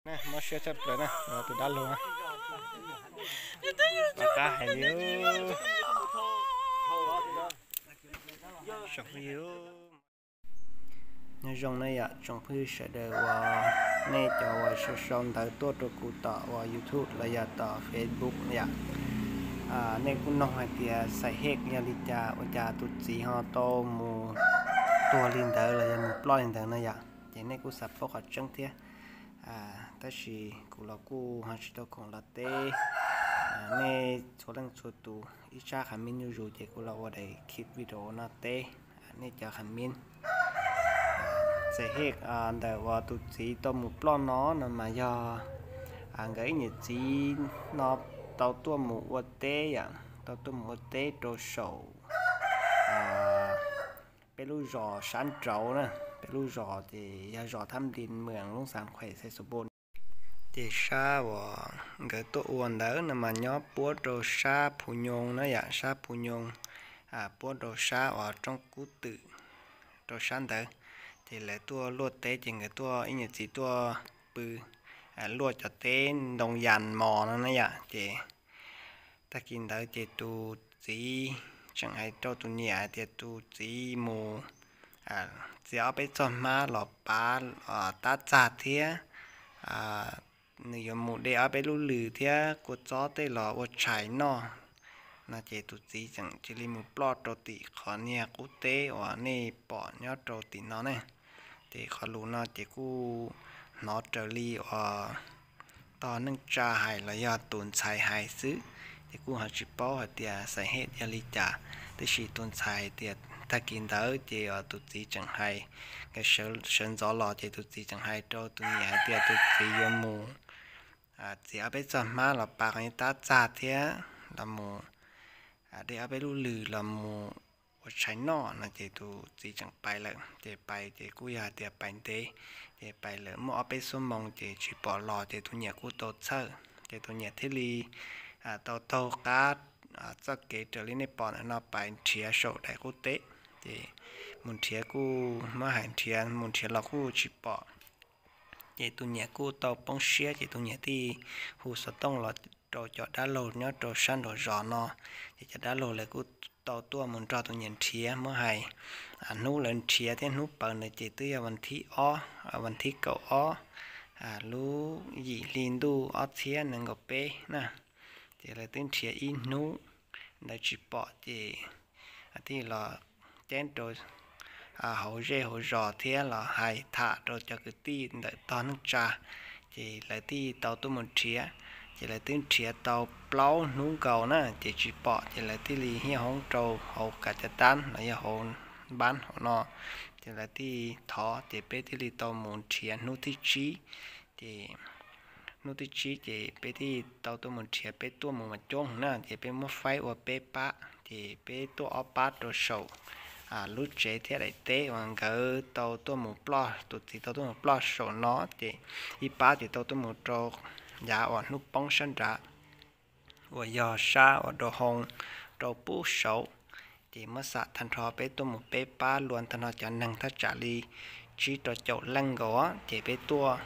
Mob siab tshaj plaws na, tus dab laug na. Pom qab hais li. Nyob zoo na yom tsoom phooj ywg sawv daws uas nej cov uas sau sau ntawv tuaj rau kuv tom uas YouTube los yog tom Facebook yom. Nej kuj noog hais tias Xais Hej yog li cas ua cas tus txiv ho tau mus tuag li ntawd los yog mus ploj li ntawd na yom, ces nej kuj xav paub qhov tseeb thiab. Tab sis kuv los kuj ho tsis tau khoom los teb nej txhua leej txhua tus ib tsab qha mib nyuj zus ces kuv los ua daim clip video no teb nej cov qha mib. Xais Hej ntawm uas tus txiv tau mus ploj no no mas yog nkawd ib niam txiv no tau tuaj mus ua teb yom, tau tuaj mus ua teb rau saum peb lub zos sab nraud na, peb lub zos ces yog zos Thab Nplis Mws Loob Xas Khuam Xais Xus Npos. Ces sab uas nkawd tuaj ua ntawd no mas nyob puab rau sab Phu Nyoog na yom, sab Phu Nyoog, puab rau sab uas Roob Kub Twm, rau sab ntawd. Ces lawv tuaj luaj teb ces nkawd tuaj ib niam txiv tuaj pw luaj cov teb ntoo yas mos no na yom. Ces tag kis ntawd ces tus txiv tseem hais rau tus niam hais tias tus txiv mus txiav ob peb txoj hmab los pav tab txag thiab nws yuav mus de ob peb lub lws thiab kua txob tej los ua tshais noj no ces tus txiv tseem cia li mus ploj rau tim qhov niag qub teb uas nej pom nyob rau tim no ne. Ces qhov lus no ces kuj hnov raws li uas tog neej tsa hais los yog tus ntxhais hais xwb, ces kuj ho tsis paub hais tias Xais Hej yog li cas. Tab sis tus ntxhais tias tag kis ntawd ces tus txiv tseem hais, nkawd sawv ntxov los ces tus txiv tseem hais rau tus niam hais tias tus txiv yuav mus txiav ob peb txoj hmab los pav qhov niag tab txag thiab los mus de ob peb lub lws los mus ua tshais noj no ces tus txiv tseem pais lawm. Ces pais ces kuj yog hais tias pais ntev, ces pais lawm muaj ob peb xuab moos ces tsis pom los ces tus niam kuj tau txhawj, ces tus niam thiaj li tau taug qab txoj kev raws li nej pom ntawm no pais nrhiav saum daim qub teb. Ces mus nrhiav kuj muab hais nrhiav mus nrhiav los kuj tsis pom. Ces tus niam kuj tau poob siab ces tus niam thiaj hu xov tooj los rau cov dab laug nyob rau sab nraum zos no. Ces cov dab laug lawv kuj tau tuaj mus nrog tus niam nrhiav, muab hais hnub lawv nrhiav thiab hnub pawv ntawd ces twb yog vas thib ob, vas thib kaum ob lub yim hli ntuj ob txhiab nees nkaum peb na. Ces lawv twb nrhiav ib hnub ntawd tsis pom ces thiaj los ceeb rau hauv zej hauv zos thiab los hais tham rau cov kwv tij ntawm tog neej tsa. Ces lawv thiaj tau tuaj mus nrhiav, ces lawv twb nrhiav tau plaub hnub nkaus na ces tsis pom ces lawv thiaj li hiaj hoob rau hauv kav cav tab los yog hauv npab hauv no. Ces lawv thiaj thov ces peb thiaj li tau mus nrhiav hnub thib tsib. Ces hnub thib tsib ces peb thiaj tau tuaj mus nrhiav, peb tuaj mus mas coob na ces peb muab faib ua peb pab, ces peb tuaj ob pab rau saum lub tsev thiab daim teb uas nkawd tau tuaj mus ploj, tus txiv tau tuaj mus ploj saum no, ces ib pab ces tau tuaj mus rau yav uas hnub poob sab nrad uas yog sab uas rau hoo rau pub saud. Ces muab xam tag nrho peb tuaj mus peb pab, luag tag nrho cov neeg thaj tsam li tsib rau caum leej nkaus, ces peb tuaj,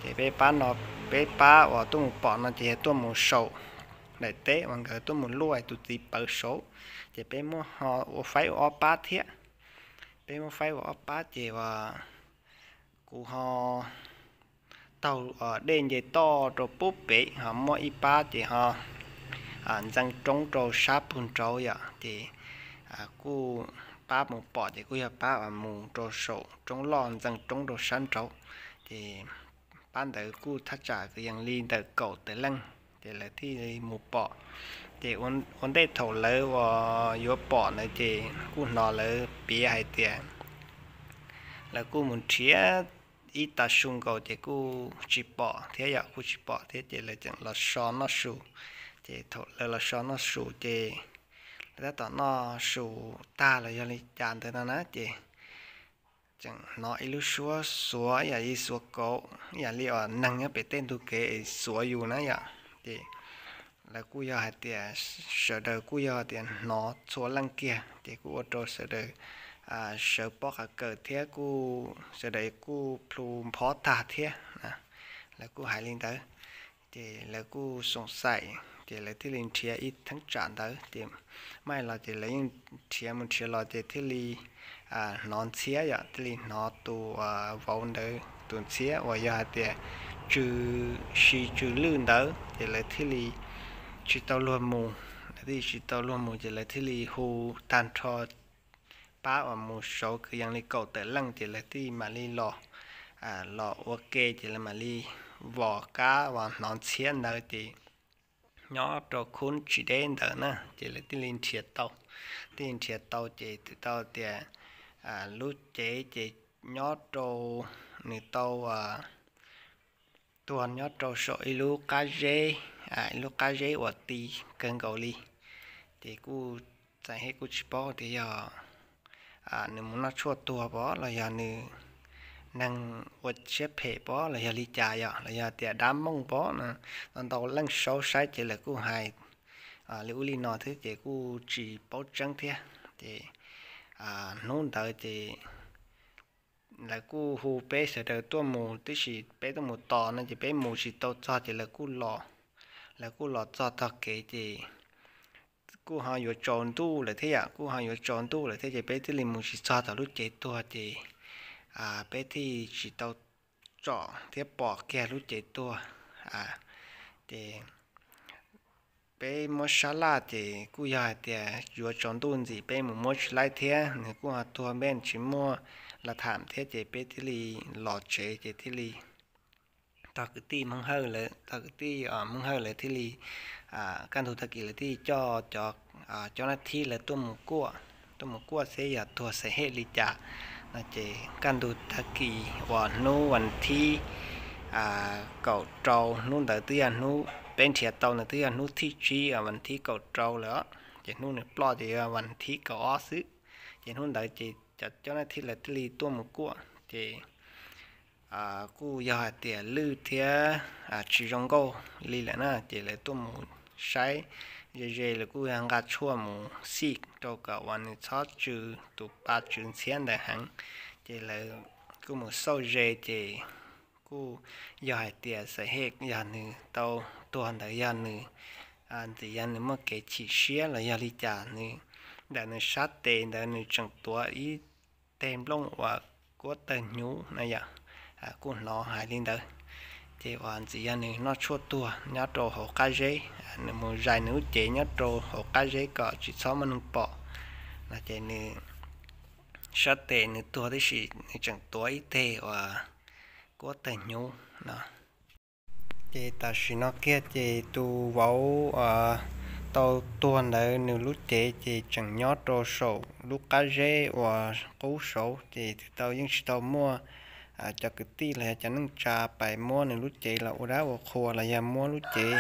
ces peb pab no, peb pab uas tuaj mus pom no ces yog tuaj mus saum daim teb uas nkawd tuaj mus luaj tus txiv pawv saud. Ces peb muab ho ua faib ua ob pab thiab, peb muab faib ua ob pab ces uas kuv ho taug dej nce toj rau pub pem, ho muaj ib pab ces ho ntxeev roob rau sab pug nraud yom. Ces kuj pab mus pom ces kuj yog pab uas mus rau saum roob loj ntxeev roob rau sab nraud. Ces pab ntawd kuj thaj tsam kwv yees li ntawm kaum tawm leej, ces lawv thiaj li mus pom. Ces ua ntej thaum lawv uas yuav pom ntawd ces kuj hnov lawv piav hais tias lawv kuj mus nrhiav ib tag su nkaus ces kuj tsis pom thiab yom, kuj tsis pom thiab ces lawv tseem los so noj su. Ces thaum lawv los so noj su ces lawv tab tom noj su tag los yog li cas ntawd no na ces tseem hnov ib lub suab xuav ib yam li xuav kauv, ib yam li uas neeg nyob pem tej ntug kev es xuav yus na yom. Ces lawv kuj yog hais tias sawv daws kuj yog tias hnov txhua leej kiag ces kuj ua rau sawv daws sawv pob qa kawm thiab kuj sawv daws kuj plhu nphob tag thiab. Lawv kuj hais li ntawd, ces lawv kuj xoom xaim, ces lawv thiaj li nrhiav ib theeb tsam ntawd ces, mas los ces lawv yeej nrhiav mus nrhiav los ces thiaj li hnov ntxhiab yom, thiaj li hnov tus vauv ntawd tus ntxhiab uas yog hais tias tsw, si tsw lwj ntawd ces lawv thiaj li tsis tau luag mus, lawv thiaj li tsis tau luag mus ces lawv thiaj li hu tag nrho pab uas mus saud kwv yees li kaum tawm leej ces lawv thiaj mam li los, los ua ke ces lawv mam li vos kab uas hnov ntxhiab ntawd ces nyob rau khub tsis deb ntawd na ces lawv thiaj li nrhiav tau, thiaj li nrhiav tau ces twb tau tias lub cev ces nyob rau, nws tau tuag nyob rau saum ib lub qab zeb, ib lub qab zeb uas ti kawg nkaus li. Ces kuj txawm hej kuj tsis paub tias yog nws mus noj tshuaj tuag pov los yog nws neeg ua siab phem pov los yog li cas yom, los yog tias dab mooj pov no. Ntau leej saub saib ces lawv kuj hais li ub li no thiab ces kuj tsis paub tseeb thiab. Ces hnub ntawd ces lawv kuj hu peb sawv daws tuaj mus, tiam sis peb tuaj mus tos no ces peb mus tsis tau txog ces lawv kuj los, lawv kuj los txog tog kev ces kuj ho yuav tsaus ntuj lawm thiab yom, kuj ho yuav tsaus ntuj lawm thiab ces peb thiaj li mus tsis txog tom lub cev tuag ces peb thiaj tsis tau tsom thiab pom kiag lub cev tuag. Ces peb muab sab laj ces kuj yog hais tias yuav tsaus ntuj ntxim peb mus muab tsis laib thiab, nws kuj ho tuag npej tsis muaj las tham thiab ces peb thiaj li los tsev ces thiaj li tog kwv tij Hmoob Hawj lawv, tog kwv tij Hmoob Hawj lawv thiaj li kaj ntug tag kis lawv thiaj li coj cov, cov nab thib lawv tuaj mus kuaj, tuaj mus kuaj seb yog tuag xav hej li cas no ces kaj ntug tag kis uas hnub vas thib kaum rau, hnub ntawd twb yog hnub peb nrhiav tau ntawd twb yog hnub thib tsib vas thib kaum rau lawm, ces hnub nws ploj ces yog vas thib kaum ob xwb. Ces hnub ntawd ces cov cov nab thib lawv thiaj li tuaj mus kuaj ces kuj yog hais tias lwj thiab tsis zoo nkauj li lawm na ces lawv tuaj mus saib ze ze lawv kuj yog nqa tshuaj mus xij rau kom uas nws txhob tsw, tus pa tsw ntxhiab ntawd heev. Ces lawv kuj mus xauj ze ces kuj yog hais tias xav hej yog nws tau tuag ntawd yog nws ntxim yog nws muaj kev chim siab los yog li cas nws, ntawm nws sab tes ntawd nws tseem tuav ib teg nplooj uas kuab tawg hnyuv na yom, kuj hnov hais li ntawd. Ces uas ntxim yog nws noj tshuaj tuag nyob rau hauv qab zeb, nws mus zais nws lub cev nyob rau hauv qab zeb kom tsis txhob muaj neeg pom no ces nws sab tes nws tuag tib si nws tseem tuav ib teg uas kuab tawg hnyuv no. Ces tam sim no kiag ces tus vauv tau tuag ntawd nws lub cev ces tseem nyob rau saum lub qab zeb uas qub saud ces twb tau yeej tsis tau muaj cov kwv tij los yog cov neej tsa pais muab nws lub cev los ua dab ua qhua los yog muab lub cev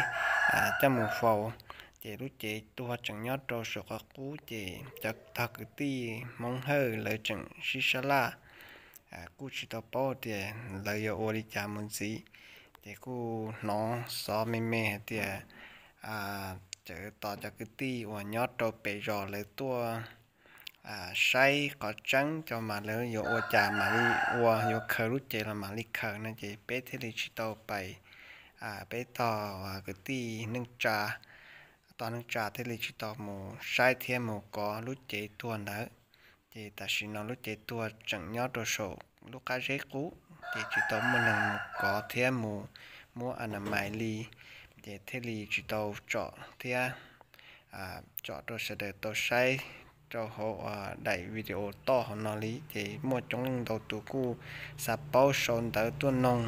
coj mus faus. Ces lub cev tuag tseem nyob rau saum qhov qub ces cov tog kwv tij Hmoob Hawj lawv tseem sib sab laj, kuj tsis tau paub tias lawv yuav ua li cas mus ntxiv. Ces kuj hnov xov me me hais tias txawm tos cov kwv tij uas nyob rau pem zos lawv tuaj saib qhov tseeb cov mas lawv yuav ua cas mam li ua, yuav khaws lub cev los mam li khaws no ces peb thiaj li tsis tau pais, peb tog kwv tij neej tsa, tog neej tsa thiaj li tsis tau mus saib thiab mus kov lub cev tuag ntawd. Ces tam sim no lub cev tuag tseem nyob rau saum lub qab zeb qub ces tsis tau muaj neeg mus kov thiab mus muab a na mais li, ces thiaj li tsis tau tsom thiab tsom rau sawv daws tau saib rau hauv daim video toj hauv no li. Ces muaj coob leej ntau tus kuj xav paub sau ntawv tuaj noog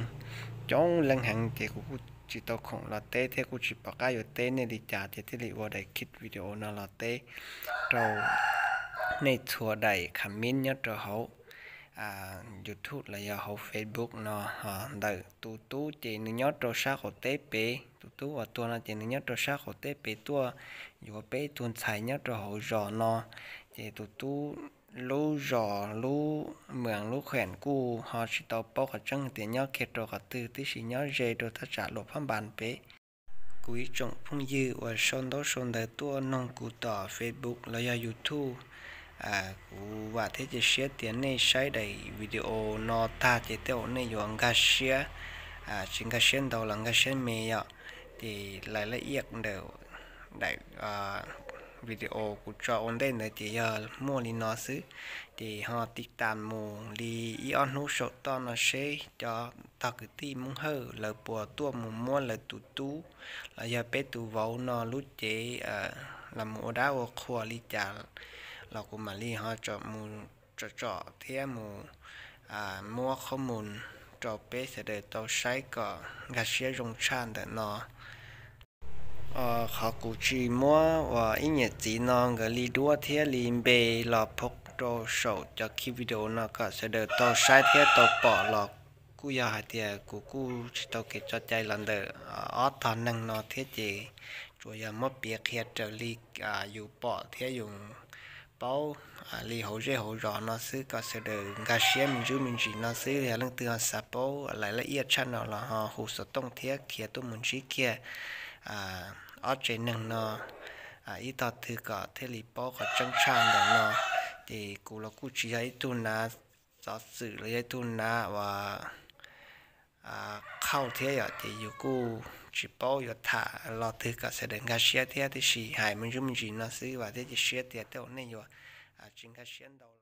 coob leej heev ces kuv kuj tsis tau khoom los teb thiab kuj tsis pom qab yuav teb nej li cas ces thiaj li ua daim khib video no los teb rau nej txhua daim comment nyob rau hauv YouTube los yog hauv Facebook no. Ntawm tus tub ces nws nyob rau sab qaum teb pem, tus tub uas tuag no ces nws nyob rau sab qaum teb pem tuaj yuav peb tug ntxhais nyob rau hauv zos no. Ces tus tub lub zos lub mwam lub khuem kuj ho tsis tau paub qhov tseeb tias nyob kiag rau qhov twg tib si, nyob ze rau thaj tsam Luam Phab Npas pem. Kuv ib tsoom phooj ywg uas sau ntaub sau ntawv tuaj noog kuv tom Facebook los yog YouTube, kuv vam thiab cia siab tias nej saib daim video no tag ces tej zaum nej yuav nkag siab tsis nkag siab ntau los nkag siab me yom. Ces lais laj iaj ntawm daim video kuv tso ua ntej ntawd ces yog muaj li no xwb. Ces ho tiv tas mus li ib ob hnub saum toj no seb cov tog kwv tij Hmoob Hawj lawv puas tuaj mus muab lawv tus tub los yog peb tus vauv no lub cev los mus ua dab ua qhua li cas los kuv mam li ho tsom mus tsom tsom thiab mus muab qhob mus rau peb sawv daws tau saib kom nkag siab zoo tshaj ntawm no. Qhov kuv tsis muab uas ib niam txiv no nkawd li duab thiab li npe los phoj rau saum cov ki video no kom sawv daws tau saib thiab tau pom los kuj yog hais tias kuv kuj tsis tau kev tso cai los ntawm ob tog neeg no thiab ces tsuas yog muab piav qhia raws li yus pom thiab yus paub li hauv zej hauv zos no xwb kom sawv daws nkag siab me ntsuj me ntsis no xwb. Yog leej twg ho xav paub lais laj iaj tshaj no los ho hu xov tooj thiab khiav tuaj mus ntsib kiag ob tsev neeg no ib tog twg kom thiaj li paub qhov tseeb tshaj ntawm no. Ces kuv los kuj tsis yog ib tug nav xov xwm los yog ib tug nav uas qhauj thiab yom, ces yus kuj tsis paub yuav tham lo twg kom sawv daws nkag siab thiab, tiam sis hais me ntsuj me ntsis no xwb vam thiab cia siab tias tej uas nej yuav tsis nkag siab ntau